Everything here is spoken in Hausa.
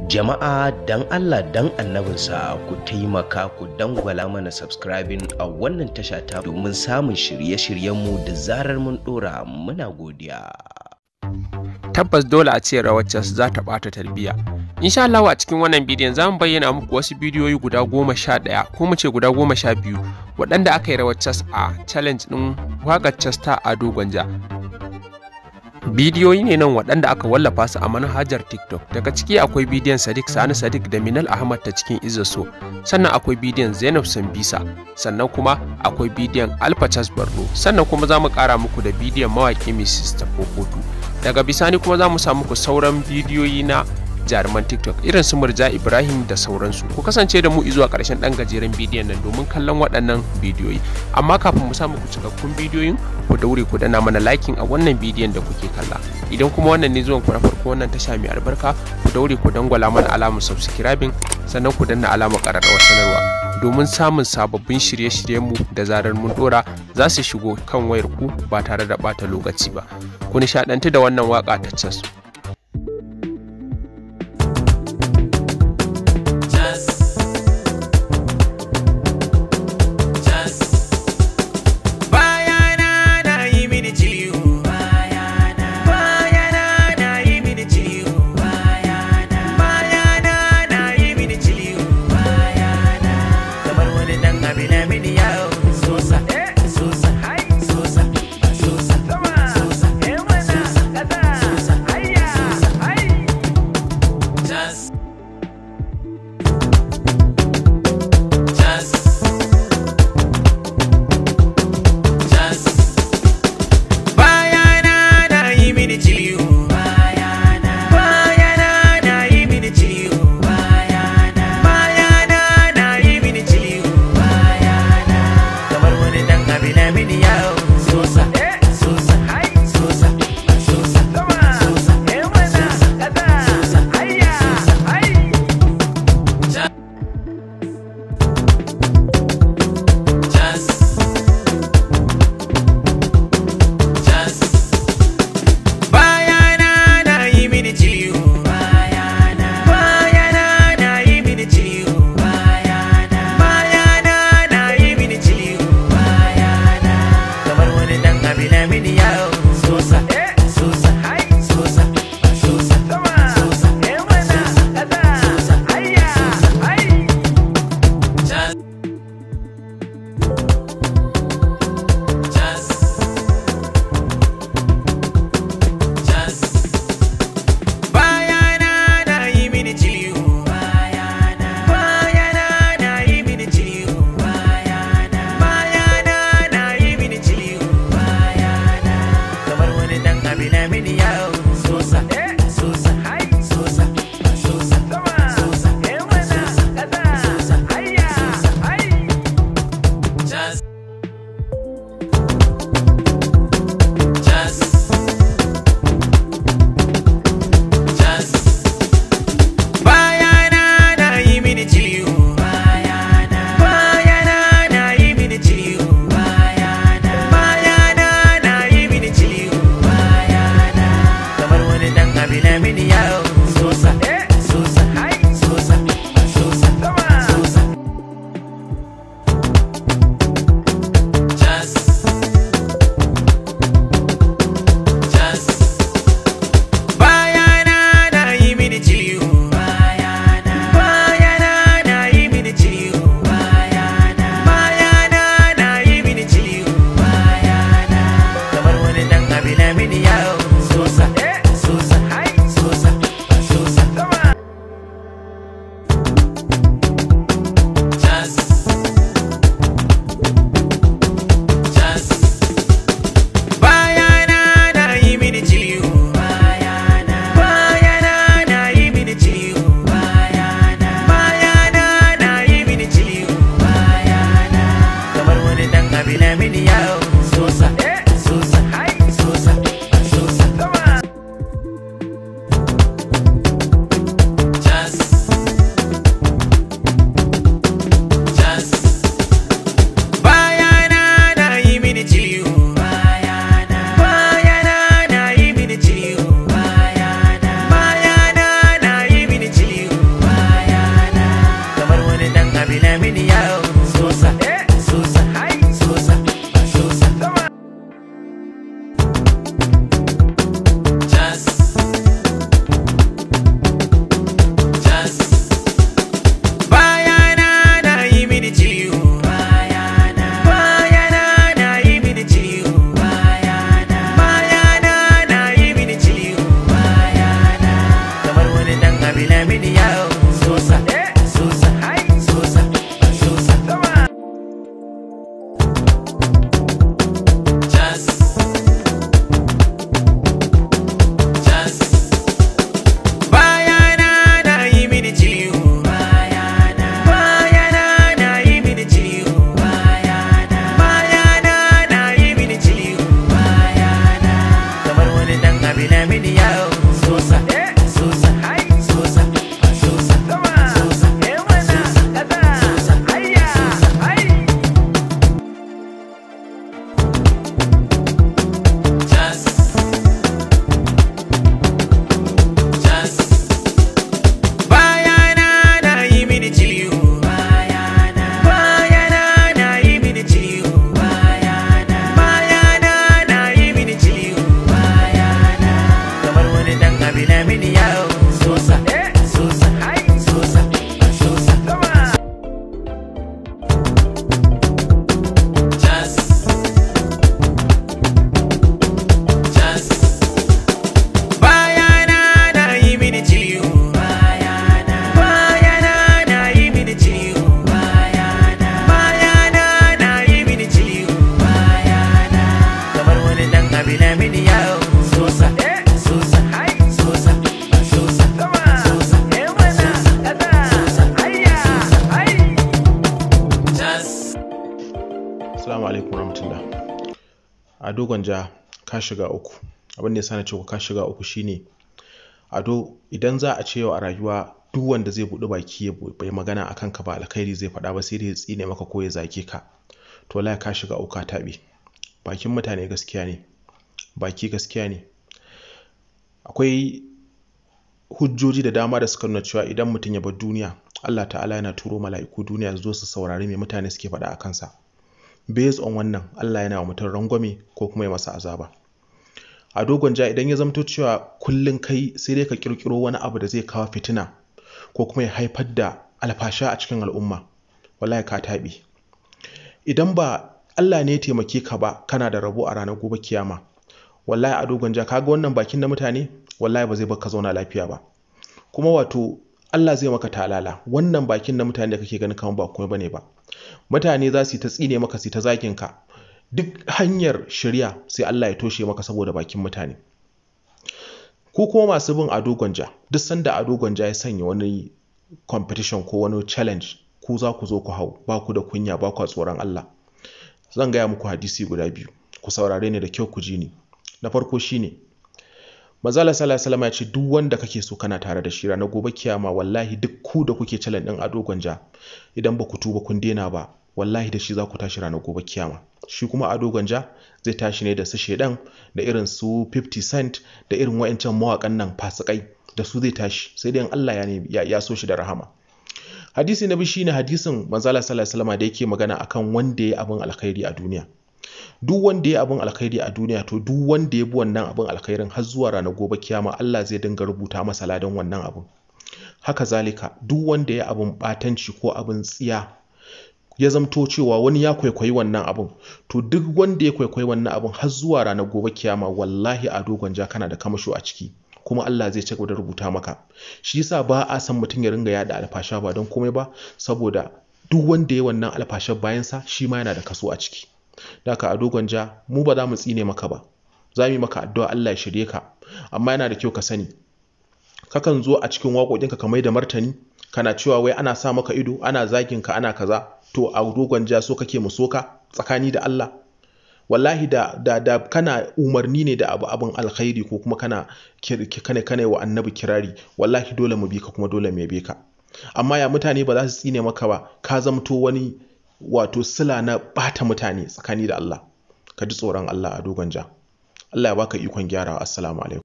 Jama'a, dan Allah dan annabinsa, ku taimaka ku dangwala mana subscribing a wannan tasha ta domin samun shirye-shiryenmu da zarar mun dora. Muna godiya. Tabbas dole a ce rawar cas za ta ɓata tarbiyya. Insha Allah a cikin wannan bidiyon za mu bayyana muku wasu bidiyoyi guda 11, ko mu ce guda 12, waɗanda aka yi rawar cas a challenge ɗin waƙar cas ta Ado Gwanja. Bidiyoyi ne nan waɗanda aka wallafa su a manhajar TikTok. Daga ciki akwai bidiyon Sadiq Sani Sadiq da Minal Ahmad ta cikin Izzaso, sannan akwai bidiyon Zainab Sambisa, sannan kuma akwai bidiyon Alpha Chas Borno, sannan kuma za mu ƙara muku da bidiyon mawaƙi Mrs. Tafokotu. Daga bisani kuma za mu sa muku sauran bidiyoyi na jaruman TikTok irin su Murja Ibrahim da sauransu. Ku kasance da mu zuwa ƙarshen ɗan gajeren bidiyon nan domin kallon waɗannan bidiyoyi. Amma kafin mu sa muku cikakkun bidiyoyin, ku daure ku dana mana liking a wannan bidiyon da kuke kalla. Idan kuma wannan ne zuwan ku na farko wannan tasha mai albarka, ku daure ku dangwala mana alamar subscribing, sannan ku danna alamar ƙararrawar sanarwa domin samun sababbin shirye-shiryenmu da zarar mun dora za su shigo kan wayar ku ba tare da ɓata lokaci ba. Ku nishaɗantu da wannan waƙa ta cas. Bayana na yi mini ciwo. Bayana na yi mini ciwo. Bayana na yi mini ciwo. Kamar wani dan abu na mini yawo. Sosa, sosa, sosa, sosa, sosa, sosa, sosa, abu na mini yawo. Sosa, sosa, sosa, sosa. Bayana na yi mini ciwo. Bayana na yi mini ciwo. Bayana na yi mini ciwo. Kamar wani dan abu na mini yawo. Sosa, sosa, sosa, sosa, sosa, sosa, sosa. Bayana na yi mini ciwo. Bayana na yi mini ciwo. Bayana na yi mini ciwo. Kamar wani dan abu na mini yawo. Sosa, sosa, sosa, sosa. Bayana na yi mini ciwo. Bayana na yi mini ciwo. Bayana na yi mini ciwo. Kamar wani dan abu na mini yawo. Sosa, sosa, sosa, sosa, sosa, sosa, sosa. Assalamu alaikum warahmatullah. Ado Gwanja, ka shiga uku. Abin da ya sa na ce ka shiga uku shine, Ado, idan za a ce yau a rayuwa duk wanda zai buɗi baki ya bai magana akan ka ba alkhairi zai faɗa ba, sai dai ya tsine maka ko ya zage ka. To wallahi ka shiga uku, ka taɓe. Bakin mutane gaskiya ne. Baki gaskiya ne. Akwai hujjoji da dama da suka nuna cewa idan mutum ya bar duniya, Allah Ta'ala yana turo mala'iku duniya su zo su saurari me mutane suke faɗa a kansa. Based on wannan, Allah yana wa mutum rangwame ko kuma ya masa azaba. Ado Gwanja, idan ya zamto cewa kullum kai sai dai ka kirkiro wani abu da zai kawo fitina ko kuma ya haifar da alfasha a cikin al'umma, wallahi ka taɓe. Idan ba Allah ne ya taimake ka ba, kana da rabo a ranar gobe kiyama. Wallahi Ado Gwanja, kaga wannan bakin na mutane, wallahi ba zai bar ka zauna lafiya ba. Kuma wato Allah zai maka talala. Wannan bakin na mutane da kake ganin kamar ba komai bane ba. Mutane za su yi ta tsine maka, su yi ta zagin ka. Duk hanyar shirya sai Allah ya toshe maka saboda bakin mutane. Ku kuma masu bin Ado Gwanja, duk sanda Ado Gwanja ya sanya wani competition ko wani challenge, ku za ku zo ku hau, ba ku da kunya, ba ku tsoron Allah. Zan gaya muku hadisi guda biyu, ku saurare ni da kyau ku ji ni. Na farko shine, Manzo Allah sallallahu alaihi wasallam ya ce duk wanda kake so kana tare da shi ranar gobe kiyama, wallahi duk ku da kuke challenge din Ado Gwanja, idan ba ku tuba kun daina ba, wallahi da shi za ku tashi ranar gobe kiyama. Shi kuma Ado Gwanja zai tashi ne da su Shedan, da irin su 50 Cent, da irin wa'ancan mawakan nan fasikai, da su zai tashi, sai dai in Allah ya so shi da rahama. Hadisi na biyu shine hadisin Manzo Allah sallallahu alaihi wasallam da yake magana akan wanda ya abin alkhairi a duniya. Duk wanda ya abin alkhairi a duniya, to duk wanda ya bi wannan abin alkhairin har zuwa ranar gobe kiyama, Allah zai dinga rubuta masa ladan wannan abin. Haka zalika duk wanda ya abin batanci ko abin tsiya, ya zamto cewa wani ya kwaikwayi wannan abin, to duk wanda ya kwaikwayi wannan abin har zuwa ranar gobe kiyama, wallahi Ado Gwanja kana da kamasho a ciki, kuma Allah zai ci gaba da rubuta maka. Shi yasa ba a san mutum ya ringa yada alfasha ba don komai ba, saboda duk wanda ya wannan alfashar bayansa shi ma yana da kaso a ciki. Daka Ado Gwanja, mu ba za mu tsine maka ba, za mu yi maka addu'a Allah ya shirye ka, amma yana da kyau ka sani, kakan zo a cikin waƙoƙinka ka mai da martani, kana cewa wai ana sa maka ido, ana zagin ka, ana kaza. To Ado Gwanja, so kake mu soka tsakani da Allah? Wallahi da kana umarni ne da abu abin alkhairi, ko kuma kana kana wa annabi kirari, wallahi dole mu bi ka kuma dole mu yabe ka. Amma ya mutane ba za su tsine maka ba, ka zamto wani wato sila na bata mutane tsakani da Allah. Ka ji tsoron Allah, Ado Gwanja. Allah ya baka ikon gyarawa. Assalamu alaikum.